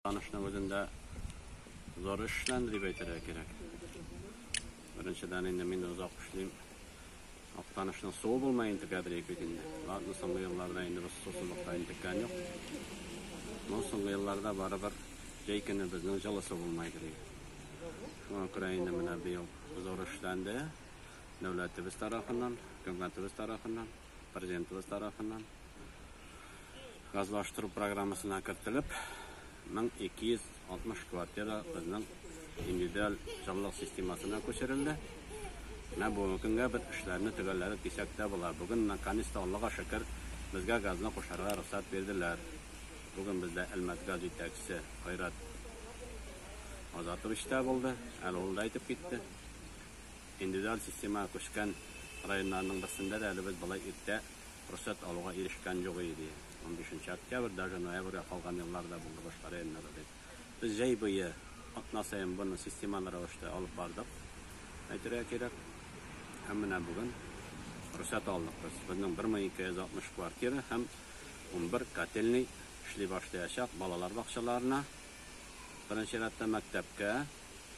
Актанышның үзендә зур эш эшләнде дип әйтергә кирәк. Беренчедән инде мин озак эшлим. Актанышның суы булмай интекәдер бит инде. Ладно, соңгы елларда инде без сусызлыкта интеккән юк. Но соңгы елларда барыбер җәй көне безнең җылысы булмайдыр. Шуңа күрә инде менә быел зур эшләнде. Дәүләтебез тарафыннан, хөкүмәтебез тарафыннан, президентыбыз тарафыннан газлаштыру программасына кертелеп, 1260 квартира безнең индивидуаль җылылык системасына күчерелде. Менә бүгенге көнгә без эшләрне төгәлләдек дисәк тә була. Бүген наконец-то Аллага шөкер, безгә газны кушарга рөхсәт бирделәр. Бүген бездә Әлмәт газ җитәкчесе Айрат Азатович та булды. Әле ул да әйтеп китте. Индивидуаль системага күчкән районнарның берсендә дә әле без болай иртә рөхсәт алуга ирешкән юк иде. 15 октябрь, даже ноябрьгә калган еллар да булды башка районнарда дип. Без җәй буе атна саен буны системалы рәвештә алып бардык, әйтергә кирәк. Һәм менә бүген рөхсәт алдык без. Безнең 1260 квартира һәм 11 котельный эшли башлаячак балалар бакчаларына, беренче рәттә мәктәпкә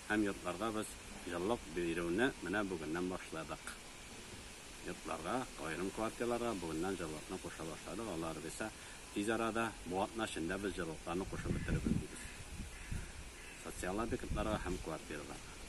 һәм йортларга без җылылык бирүне менә бүгеннән башладык. Йортларга, аерым квартираларга бүгеннән җылылыкны куша башладык. Алла бирсә, тиз арада, бу атна эчендә без җылылыкларны кушып бетерербез дибез. Социаль объектларга һәм квартираларга.